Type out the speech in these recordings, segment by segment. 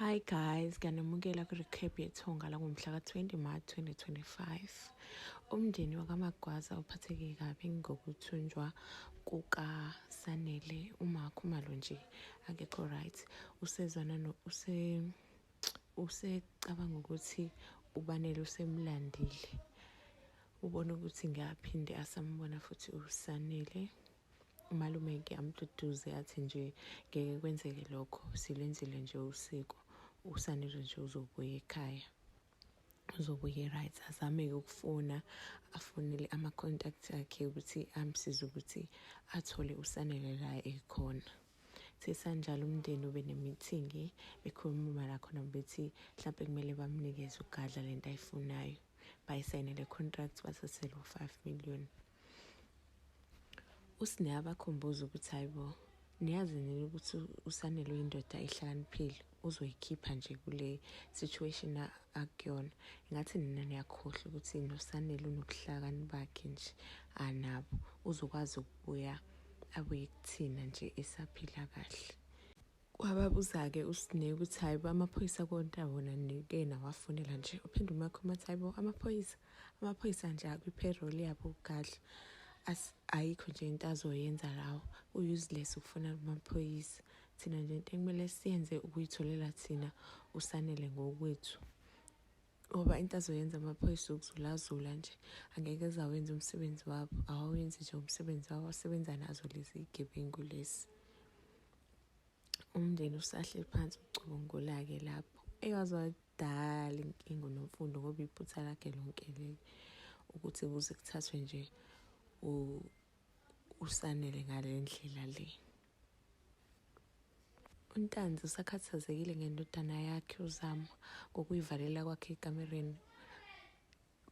Hi guys, ngiyanamukela kwi-recap yethonga langomhla ka-20 March 2025. Umndeni wakaMagwaza uphatheke kabi ngokuthunjwa kukaSanele uMakhumalo nje akekho right. Usezwana no use usecabanga ukuthi uBanele usemlandile. Ubona ukuthi ngiyaphinde asambona futhi uSanele. Umalume-ke amduduze athi nje ngeke kwenzeke lokho silenzile nje usiko uSanele nje uzobuya ekhaya uzobuya right azame-ke ukufona afonele ama-contact akhe ukuthi amsize ukuthi athole uSanele la ekhona. Sesanjalo umndeni ube nemithingi bekhuluma la khona bethi mhlampe kumele bamnikeze uGadla lento ayifunayo bayisayinele contract bathathele u-5 million. USne abakhumbuza ukuthi hayibo niyazi nini ukuthi uSanele uyindoda ehlakaniphile uzoyikhipha nje kule situation akuyona ngathi nina niyakhohlwa ukuthi noSanele unobuhlakani bakhe nje anabo uzokwazi ukubuya abuye kuthina nje esaphila kahle. Wababuza-ke uSne ukuthi hhayi bo amaphoyisa konta wona nike nawafonela nje. Uphinde uMakhoma athi hhayi bo amaphoyisa, amaphoyisa nje akwi-payroll yabo uGadla. Ayikho nje into azoyenza lawo, u-useless ukufuna amaphoyisa. Thina nje into ekumele siyenze ukuyitholela thina uSanele ngokwethu. Ngoba into azoyenza amaphoyisa ukuzulazula nje angeke azawenza umsebenzi wabo, awawenzi nje umsebenzi wabo asebenza nazo lezi gebengu lezi. Umndeni usahleli phansi ucubungula-ke lapho eyaze wadala inkinga uNomfundo ngoba iphutha lakhe lonke leli ukuthi kuze kuthathwe nje uSanele ngale ndlela le. UNtanzi usakhathazekile ngendodana yakhe uZama ngokuyivalela kwakhe ekamereni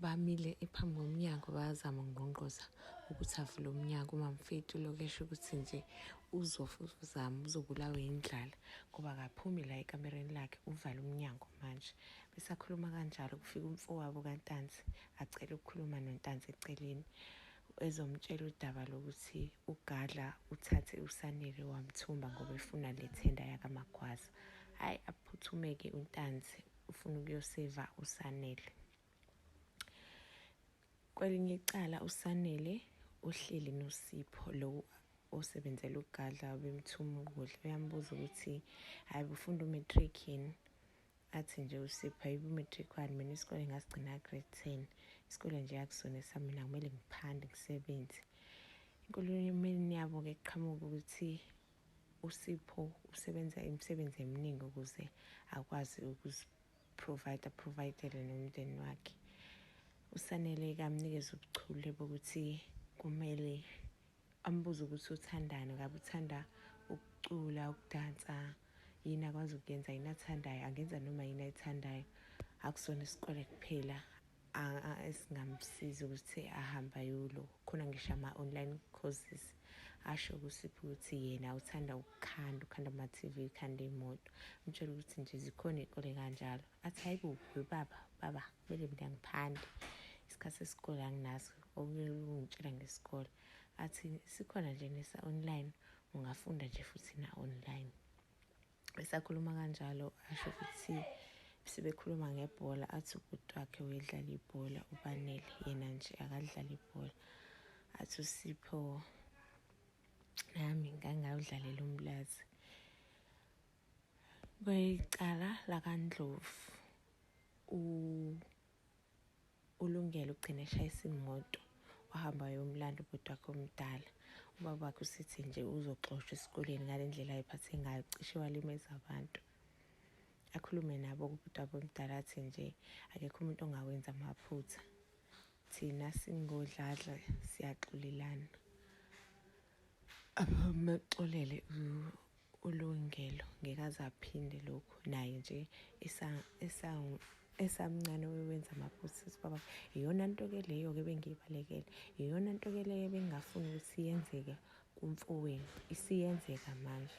Bamile ephambi komnyango bayazama ukungqongqoza ukuthi avule umnyango umamfethu lokhu esho ukuthi nje uzofa uzama uzobulawa yindlala ngoba akaphumi la ekamereni lakhe uvale umnyango manje. Besakhuluma kanjalo kufika umfowabo kaNtanzi acela ukukhuluma noNtanzi eceleni ezomtshela udaba lokuthi uGadla uthathe uSanele wamthumba ngoba efuna le thenda yakaMagwaza. Hhayi aphuthume-ke uNtanzi ufuna ukuyoseva uSanele. Kwelinye icala uSanele uhleli noSipho lo osebenzela uGadla bemthuma ukudla uyambuza ukuthi hhayi bufunda u-matric yini athi nje uSipho hayi u-matric wani mina isikole ngasigcina grade 10 isikole nje akusona esami mina kumele ngiphande ngisebenze inkulumeni yabo-ke kuqhamuka ukuthi uSipho usebenza imisebenzi eminingi ukuze akwazi provide aprovayidele nomndeni wakhe. USanele kamnikeze ubuchule bokuthi kumele ambuze ukuthi uthandani, ngabe uthanda ukucula, ukudansa, yini akwazi ukuyenza, yini athandayo, angenza noma yini ayithandayo. Akusona isikole kuphela esingamsiza ukuthi ahambe ayolo khona ngisho ama-online courses asho kusiphi ukuthi yena uthanda ukukhanda ukhanda ama-tv ukhanda iy'moto mtshela ukuthi nje zikhona iy'kole kanjalo athi hayi bo baba baba kumele mina ngiphande isikhathi sesikole anginaso okumele ungitshela ngesikole athi sikhona nje nesa-online ungafunda nje futhi na-online Esakhuluma kanjalo asho ukuthi sebekhuluma ngebhola athi ubhuti wakhe wedlala ibhola uBanele yena nje akadlali ibhola athi uSipho nami ngangawudlalela umlazi kwecala lakaNdlovu ULungelo ugcine eshayisa imoto wahamba wayomlanda ubhuti wakhe omdala. Ubaba wakhe usithi nje uzoxoshwa esikoleni ngale ndlela ayiphathe ngayo cishe walimeza abantu. Akhulume nabo ubhuti wabo omdala athi nje akekho umuntu ongawenza amaphutha. Thina singodladla siyaxolelana. Abamxolele uLungelo ngeke aze aphinde lokhu naye nje esamncane wewenza amaphutha ukuthi baba iyona nto-ke leyo-ke bengiyibalekele iyona nto-ke leyo bengingafuni ukuthi yenzeke kumfowenu isiyenzeka manje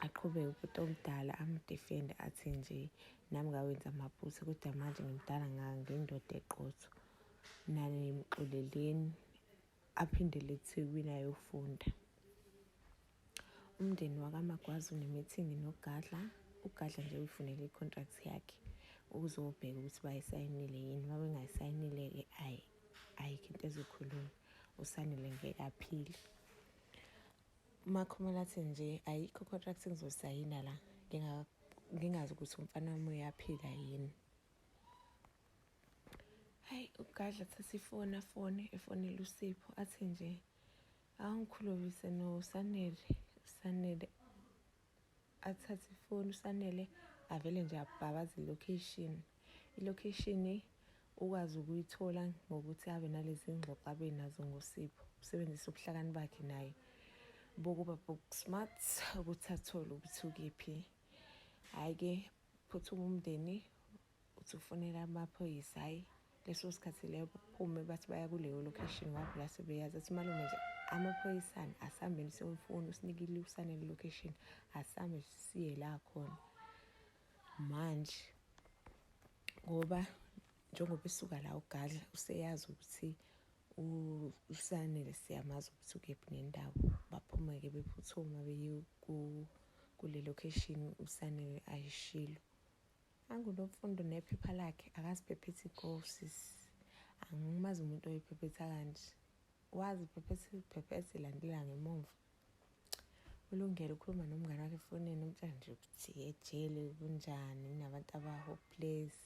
aqhubeke ubhuti omdala amdefende athi nje nami ngawenza amaphutha kodwa manje ngimdala ngiyindoda eqotho nani mxoleleni aphindele eThekwini ayofunda. Umndeni wakaMagwaza unemithingi noGadla Ugadla nje uyifunele i-contract yakhe ukuzobheka ukuthi bayisayinile yini. Uma bengayisayinile-ke ayi ayikho into ezokhuluma, uSanele ngeke aphile. UMakhumalo athi nje ayikho contract engizosayina la ngingazi ukuthi umfana wami uyaphila yini. Hayi uGadla athathe ifoni afone efonela uSipho athi nje awungikhulumise noSanele. USanele athathe ifoni uSanele avele nje abhabaze ilocation. Ilocation ukwazi ukuyithola ngokuthi abe nalezi ngxoxo abe nazo ngoSipho. Usebenzisa ubuhlakani bakhe naye bokuba book smart ukuthi athole ukuthi ukephi. Hhayi-ke phuthuma umndeni uthi ufonela amaphoyisa hhayi leso sikhathi leyo baphume bathi baya kuleyo location wavula sebeyazi athi malume nje amaphoyisana asihambeni siyomfuna usinikile usanele location asihambe siye la khona manje ngoba njengoba esuka la ugadla useyazi ukuthi usanele siyamazi ukuthi ukephi nendawo baphume-ke bephuthuma beye kule location usanele ayishilo Angunomfundo nephepha lakhe akaziphephethi go sisi. Angimazi umuntu oyiphephetha kanje. Wazi phephethe phephethe landela ngemumva. Ulungele ukhuluma nomngane wakhe efonini umtshela nje ukuthi ejele kunjani nabantu aba-hopeless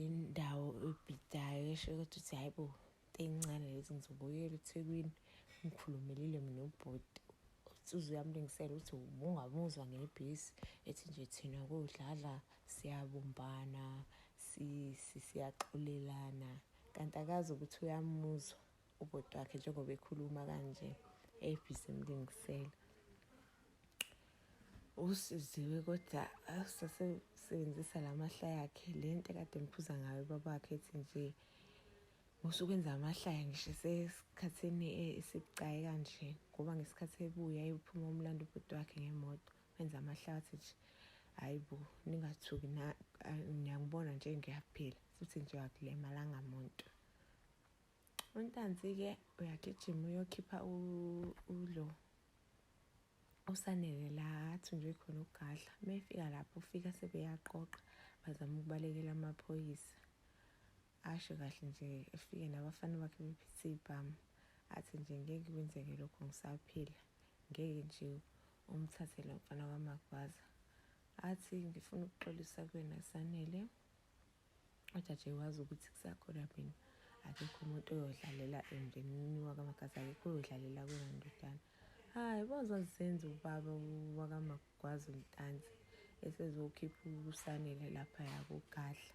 indawo ebhidayo esho ukuthi uthi hayi bo into encane lezi ngizobuyela eThekwini ngikhulumelile mina ubhuti uze uyamlingisela ukuthi ubungamuzwa ngebhisi ethi nje thina kodlala siyabumbana siyaxolelana kanti akazi ukuthi uyamuzwa ubhuti wakhe njengoba ekhuluma kanje ebhizi emlingisela usiziwe kodwa usasebenzisa la mahlaya akhe le nto ekade emphuza ngayo ubabakhe ethi nje Usukwenza amahlaya ngisho esesikhathini esibucayi kanje ngoba ngesikhathi ebuya eyophuma umlando ubhuti wakhe ngemoto wenza amahlaya athi nje hhayi bo ningathuki niyangibona nje ngiyaphila futhi nje akulimalanga muntu. UNtanzi-ke uyagijima uyokhipha ulo uSanele la athunjwe khona uGadla. Uma efika lapho ufika sebeyaqoqa bazama ukubalekela amaphoyisa. Asho kahle nje efike nabafana bakhe bephethe iy'bhamu athi nje ngeke kwenzeke lokho ngisaphila ngeke nje umthathe lo mfana kaMagwaza athi ngifuna ukuxolisa kuwena Sanele kodwa nje wazi ukuthi kusakhona mina akekho umuntu oyodlalela emndenini wakaMagwaza akekho oyodlalela kuwena ndodana hhayi bazozenza ubaba wakaMagwaza uNtanzi esezokhipha uSanele laphaya kuGadla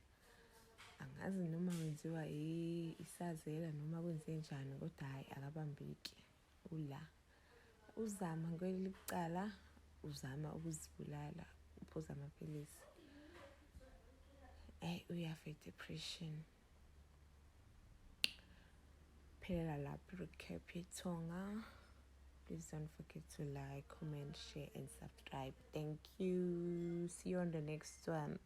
Angazi noma wenziwa isazela noma kwenze njani kodwa hhayi akabambeki ula. Uzama kwelicala uzama ukuzibulala uphuza amaphilisi. Eyi uyafa i-depression. Phelela lapho recap yethonga. Please don't forget to like, comment, share and subscribe. Thank you. See you on the next one.